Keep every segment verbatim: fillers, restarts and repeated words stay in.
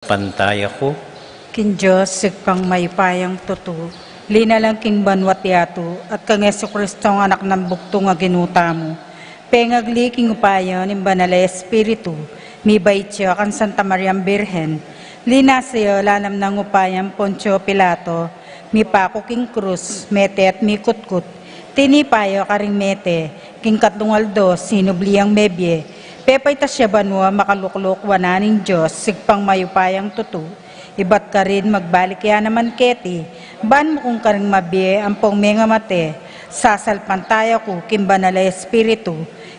Pantaya ku king Dios, Ibpang mayupayang tutu, linalang king banua't yatu, at kang Jesucristo, Anak nang bugtung a Ginu tamu, pengagli king upaya ning Banal a Espiritu, mibait ya kang Santa Mariang Birhen, linasa ya lalam ning upaya nang Poncio Pilato, mipaku king krus, mete at mikutkut, tinipa ya karing mete, king katlung aldo sinubli yang mebie, pepaitas ya banua, makalukluk wanan ning Dios, Ibpang mayupayang tutu, ibat karin magbalik ya naman keti, ban mukung karing mabie ampong mengamate. Sasalpantaya ku king Banal a Espiritu,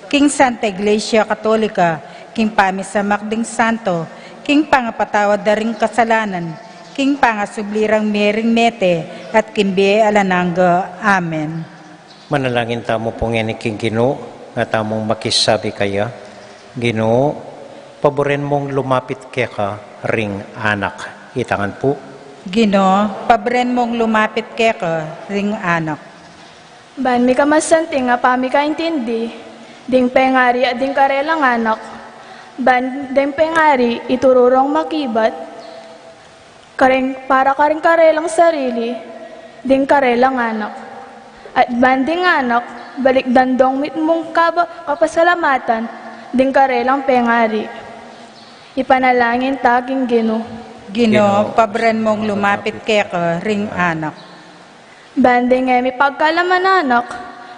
king Santa Iglesia Katolika, king pamisamak ding santo, king pangapatawad da ring kasalanan, king pangasubli rang mie ring mete, at king bie alang angga. Amen. Manalangin tamu pu ngeni king Ginu, nga tamung makisabi kaya, Ginu, paburen mung lumapit keka ring anak. Itangan pu. Ginu, paburen mung lumapit keka ring anak. Ban mikamasanting a pamikaintindi ding pengari at ding karelang anak, ban ding pengari ituru rong makibat, karing, para karing karelang sarili, ding karelang anak. At ban ding anak, balikdan dong mitmung kaba-, kapasalamatan, ding karelang pengari. Ipanalangin ta king Ginu. Ginu, paburen mung lumapit keka ring anak. Ban ding e mipagkalaman a anak,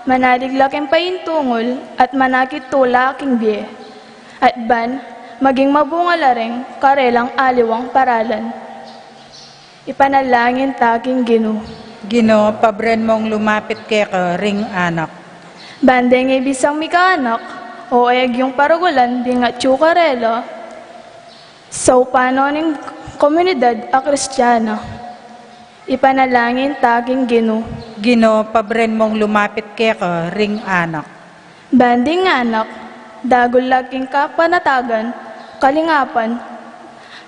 manalig la king paintungul at manakit tula king bie. At ban, maging mabunga la ring karelang aliwang paralan. Ipanalangin ta king Ginu. Ginu, paburen mung lumapit keka ring anak. Ban ding e bisang mikaanak, o e agyung parugulan ding atyu karela, saupanan ning komunidad a Kristiana. Ipanalangin ta king Ginu. Ginu, paburen mung lumapit keka ring anak. Ban ding anak, dagul la king kapanatagan, kalingapan,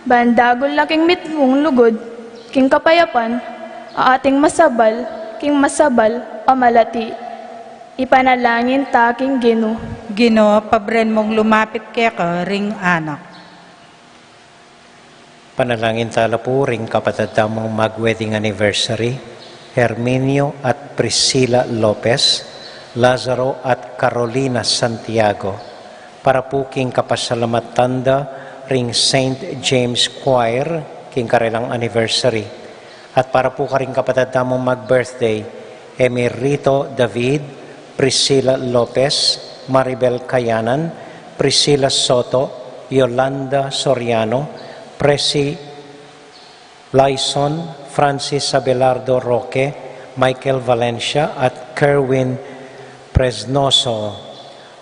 ban dagul la king mitmung lugud, king kapayapan, a ating masabal, king masabal a malati. Ipanalangin ta king Ginu. Ginu, paburen mung lumapit keka ring anak. Panalangin ta la pu ring kapatad tamung mag-wedding anniversary, Herminio at Priscilla Lopez, Lazaro at Carolina Santiago, para pu king kapasalamatan da ring Saint James Choir king karelang anniversary, at para pu karing kapatad tamung mag-birthday, Emerito David, Priscilla Lopez, Maribel Kayanan, Priscilla Soto, Yolanda Soriano, Presi Lyson, Francis Abelardo Roque, Michael Valencia, at Kerwin Presnoso.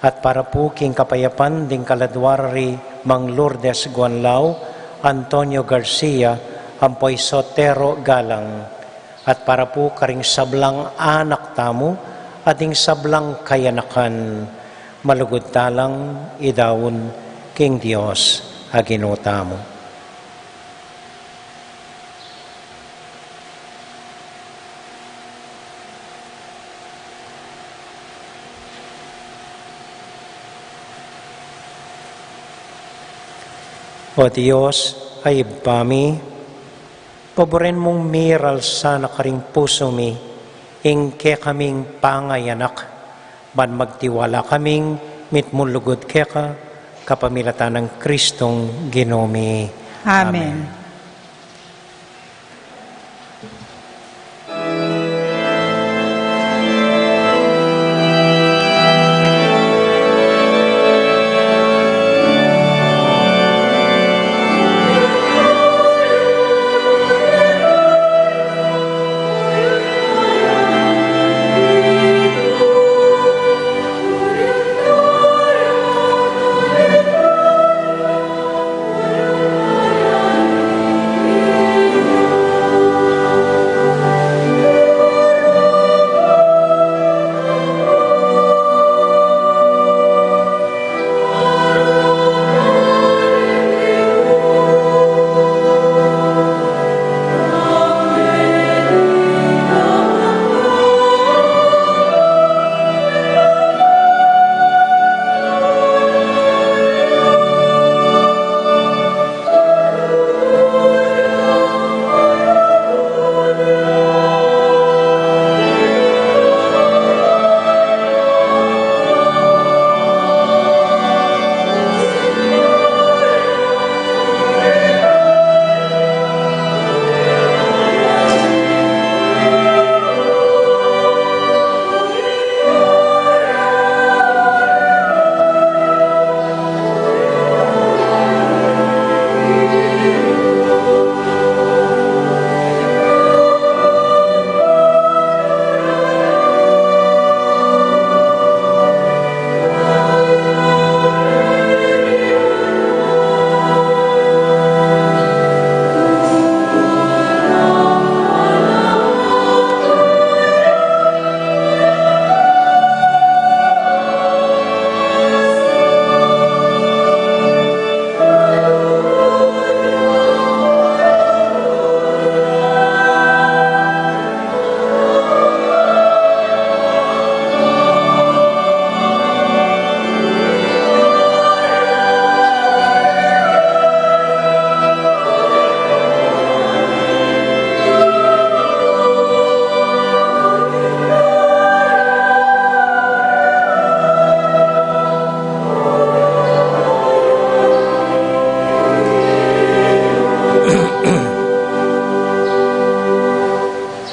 At para pu king kapayapan ding kaladua ri Mang Lourdes Guanlao, Antonio Garcia, ampo i Sotero Galang. At para pu karing sablang anak tamu, at ding sablang kayanakan, malugud talang idaun king Dios a Ginu tamu. O Dios, a Ibpa mi, paburen mung miral sana karing pusu mi ing kekaming pangayanak, ban magtiwala kaming mitmung lugud keka, kapamilatan nang Kristong Ginu mi. Amen. Amen.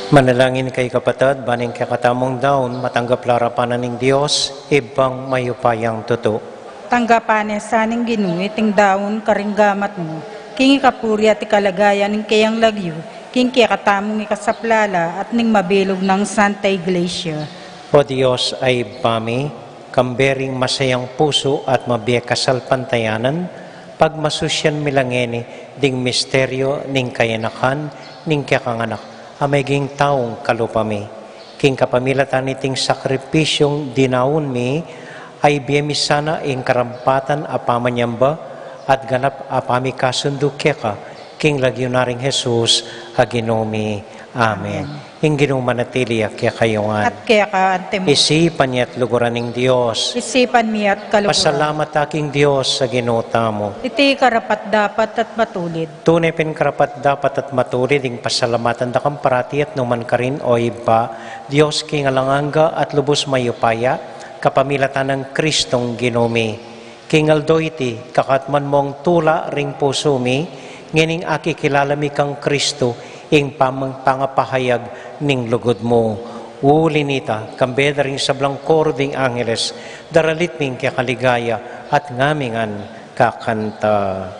Manalangin kayu, kapatad, ban ing kekatamung daun matanggap la arapan na ning Dios, Ibpang mayupayang tutu. Tanggapan na sa ning Ginu iting daun karing gamat mu, king ikapuri at ikalagayan ning keyang lagyu, king kekatamung ikasaplala at ning mabilug nang Santa Iglesia. O Dios a Ibpa mi, kambe ring masayang pusu at mabie kasalpantayanan, pagmasusyan mi la ngeni ding misteryo ning kayanakan ning kekang Anak a meging taung kalupa mi. King kapamilatan niting sakripisyung dinaun mi, a ibie mi sana ing karampatan a pamanyamba at ganap a pamikasundu keka, king lagyu na ring Jesus a Ginu mi. Amen. Amen. Ing Ginu manatili ya kekayu ngan. At keka antimu. Isipan ya at luguran ning Dios. Isipan mi at kaluguran. Pasalamat ta king Dios a Ginu tamu. Iti karapat-dapat at matulid. Tune pin karapat-dapat at matulid ing pasalamatan da kang parati at nu man karin, o Ibpa, Dios king alang angga at lubus mayupaya, kapamilatan nang Kristong Ginu mi. King aldo iti, kakatman mung tula ring pusu mi, ngening akikilala mi kang Kristo, ing pamang pangapahayag ning lugud mu. Uli nita, kambe da ring sablang koro ding angeles, daralit mi ing kekaligaya at ngamingan kakanta.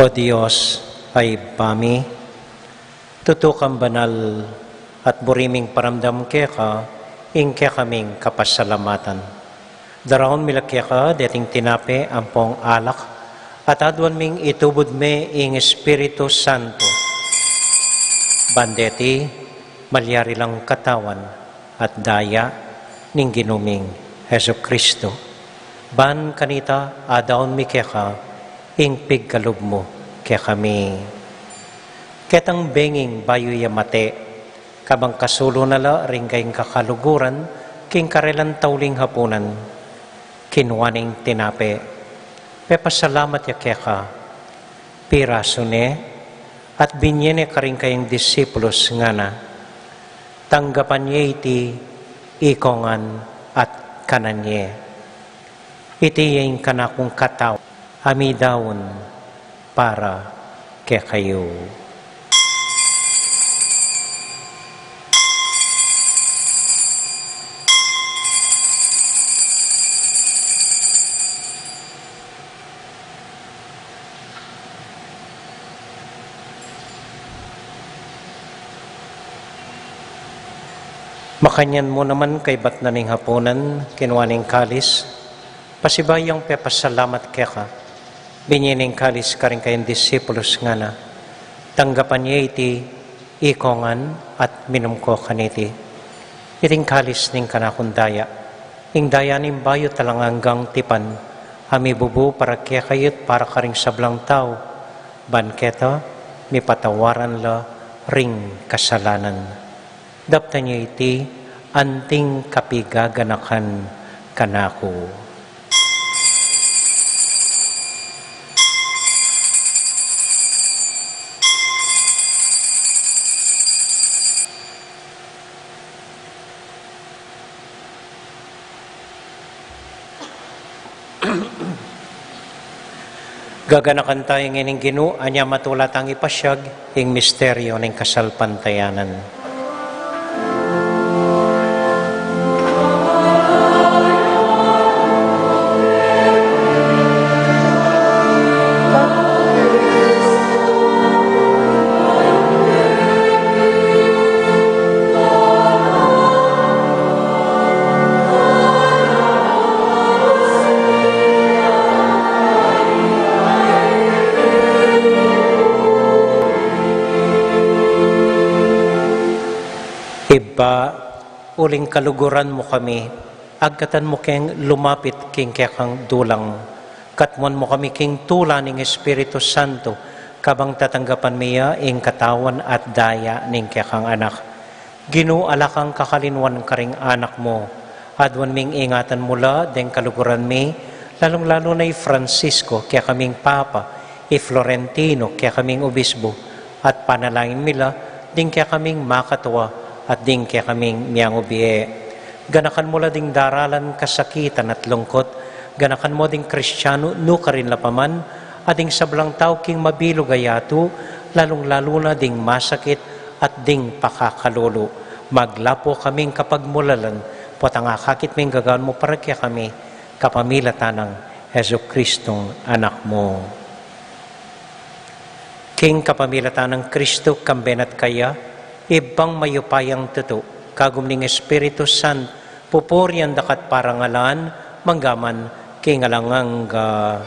O Dios a Ibpa mi, tutu kang banal at buri ming paramdam keka ing kekaming kapasalamatan. Daraun mi la keka deting tinape ampong alak, at aduan ming itubud me ing Espiritu Santo. Ban deti malyari lang katawan at daya ning Ginu ming Jesucristo. Ban kanita adaun mi keka ing pigkalub mu kekami. Ketang benging bayu ya mate, kabang kasulu na la ring kayang kakaluguran king karelang tauling hapunan, kinua neng tinape, pepasalamat ya keka, pirasu ne, at binye ne karing kayang disipulus, ngana: Tanggapan ye iti ikongan at kanan ye. Iti ya ing kanakung katawan a midaun para kekayu. Makanyan mu naman kaybat na ning hapunan, kinua neng kalis, pasibayu yang pepasalamat keka, binye neng kalis karing kayang disipulus, ngana: Tanggapan ye iti, ikongan, at minum ko kaniti. Iting kalis ning kanakung daya, ing daya ning bayu at alang anggang tipan, a mibubu para kekayu at para karing sablang tau, ban keta mipatawaran la ring kasalanan. Daptan ye iti anting kapigaganakan kanaku. Gaganakan taya ngeni ing Ginu, anya matula tang ipasiag ing misteryo ning kasalpantayanan. Ibpa, uling kaluguran mu kami, agkatan mu keng lumapit king kekang dulang. Katmuan mu kami king tula ning Espiritu Santo, kabang tatanggapan mi ya ing katawan at daya ning kekang Anak. Ginu, ala kang kakalinuan karing anak mu. Aduan ming ingatan mu la deng kaluguran mi, lalung-lalu na i Francisco, kekaming Papa, i Florentino, kekaming Obispo, at panalangin mi la ding kekaming makatua at ding kekaming miangubie. Ganakan mu la ding daralan kasakitan at lungkut, ganakan mu ding Kristianu nukarin la pa man, at ding sablang tau king mabilug a yatu, lalung-lalu na ding masakit at ding pakakalulu. Maglapu kaming kapagmulalan, potang akakit ming gagawan mu para kekami, kapamilatan nang Jesucristong Anak mu. King kapamilatan nang Kristo, kambe na at kaya, Ibpang mayupayang tutu, kagum ning Espiritu Santo, pupurian da ka at parangalan, mangga man king alang angga.